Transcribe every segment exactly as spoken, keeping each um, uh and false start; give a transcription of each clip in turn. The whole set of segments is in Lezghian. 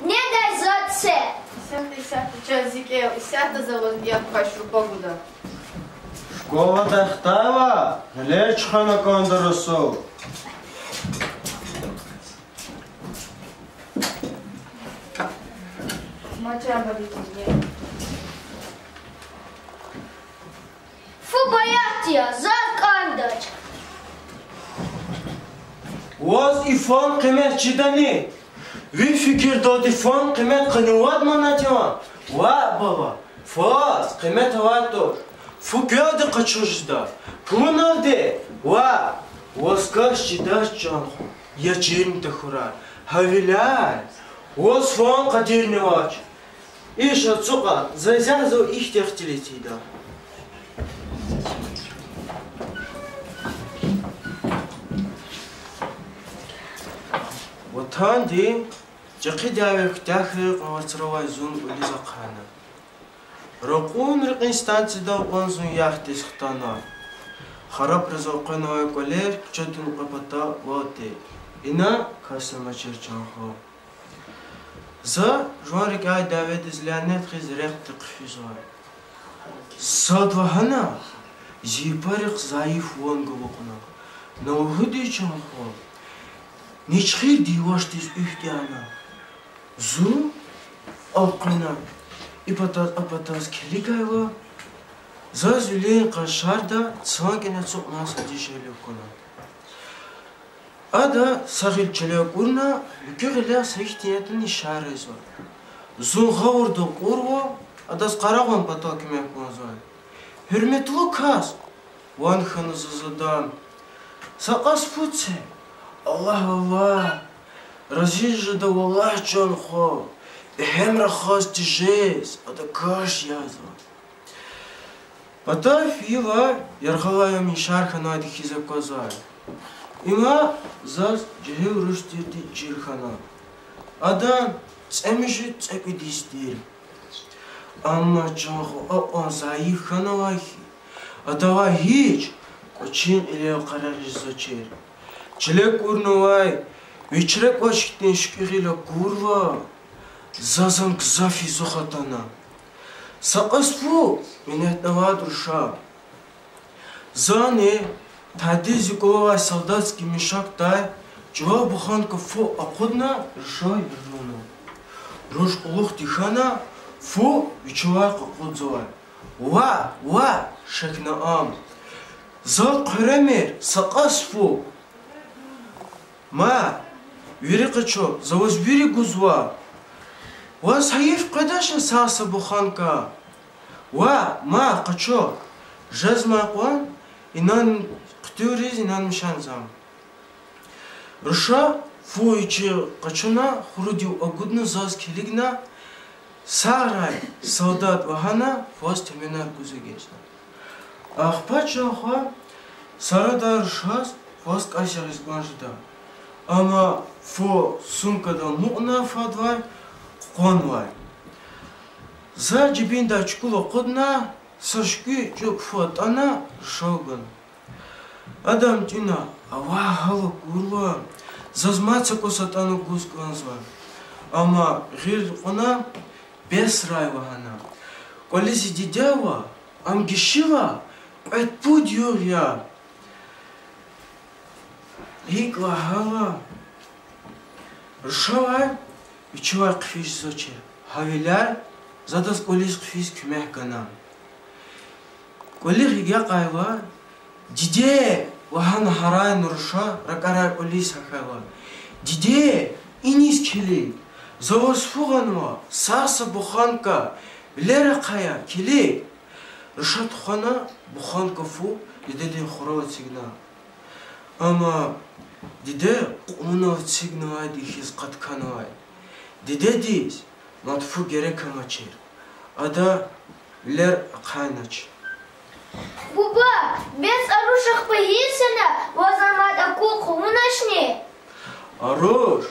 Недай заз це? Исятда, исятда, чаз зи кӀел, исятда за ваз яб квай шурпа гуда. Школадай хтайла, гъилер чуьхвена кӀанда, Расул. Фу, баягъ тир я, заз кӀандач. Ваз и фан къимет чидани? Ви фикирдалди фан къимет къанни вад манат я? Ваъ, бала, фаз къимет авай туш. Фу квелди къачуз жеда. Пулунал де, ваъ, ваз кас чидач, чан хва, я чирни тахьурай. Гьавиляй ваз фан къадирни авач. Иш ацукьай, за исятда зав ихьтин ихтилат ийида. Ватандин чӀехи дяве куьтягьрин кьве вацра авай зун кӀвализ ахъайна. Ракьун рекьин станциядал кьван зун яхдиз хтана. Харабриз элкъвенвай кӀвалер куьчедин кьве патал вал тир. Ина кас амачир, чан хва. За жуван рикӀяй дяведиз лянет хьиз рехъди хъфизвай. Сад лагьана, зи япарихъ зайиф ван галукьна. На лугьуди, чан хва, ничхирди явашдиз уьф тягьна. Зун элкъвена и патаз, а патаз килигайла, заз вилин къаншарда цан кӀане ацукьна са дишегьли акуна. Ада са гъил чиле акӀурна, муькуь гъиляй са ихьтин ятӀани ишара ийизва. Зун гъавурда акьурва, адаз къарагъун патал куьмек кӀанзавай. Гьуьрметлу кас, ван хьана заз адан, са кьас фу це. Аллагь, Аллагь, рази жеда валлагь, чан хва, бегьем рахаз тежез, ада каш язва. Патав фейила, яргъалай ам ишар хьанвайди хьиз аквазвай. Има заз жегьил руш тирди чир хьана. Адан цӀемуьжуьд, цӀекӀуьд йис тир. Амма, чан хва, акьван зайиф хьанвай хьи, адавай гьич кӀвачин кьилел къарагъ жезвачир. Чиле кӀурнавай вичра кӀвач хьтин шуькӀуь гъил акурла, заз ам гзаф язух атана. Са кьас фу минетнавайд руша. Зани тади зи кӀвале авай солдатский мешокдай чӀулав буханка фу акъудна, рушал юзуна. Руш кьулухъди хьана, фу вичелай къакъудзавай. Ваъ, ваъ, шехьна ам. Зал хъуьремир, са кьас фу. Ма, вири къачу, за ваз вири гузва. Ваз гьайиф къведач сагъ са буханка? Ваъ, ма, къачу. Жезмай кьван, инан хъуьтуьлриз, инан мишан зам. Руша фу вичи къачуна, хурудив агудна, заз килигна, сагърай солдат лагьана, фуз теменар гуз эгечӀна. Ахпа, чан хва, сарадай рушаз фуз кӀас ягъиз кӀан жеда. Амма фу сумкадал амукьна фадвай, къукъванвай. За жибиндай чукӀул акъудна, са шуькӀуь чӀук фу атӀана, рушав гана. Адан тӀуьна авай гьал акурла, заз мад са кӀус атӀана гуз кӀанзава. Амма гъил кьуна, бесрай лагьана. КӀвализ зи диде ава, ам гишила кьвед-пуд югъ я. ГьикӀ лагьайла, рушавай вичивай хъфиз жезвачир. Гьавиляй за адаз кӀвализ хъфиз куьмек гана. КӀвалихъ агакьайла, диде лагьана гьарайна руша, ракӀарай кӀвализ гьахьайла. Диде, иниз килиг, за ваз фу гъанва, сагъ са буханка, вилер ахъая, килиг. Руша тухвана буханка фу дидедин хурал эцигна. Амма диде кьунал эцигнавайди хьиз къатканвай. Дидедиз мад фу герек амачир. Ада вилер ахъайнач. Буба, бес а руш ахпа гьиссана, ваз ам мад акун хъувуначни? А руш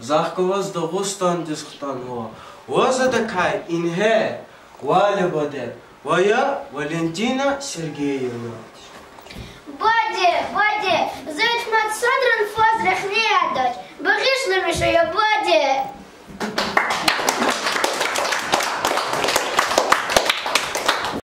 захъ галаз Дагъустандиз хтанва. Ваз адакай ингье, Валя баде, ва я Валентина Сергеевна. Баде, баде, за вич мад садра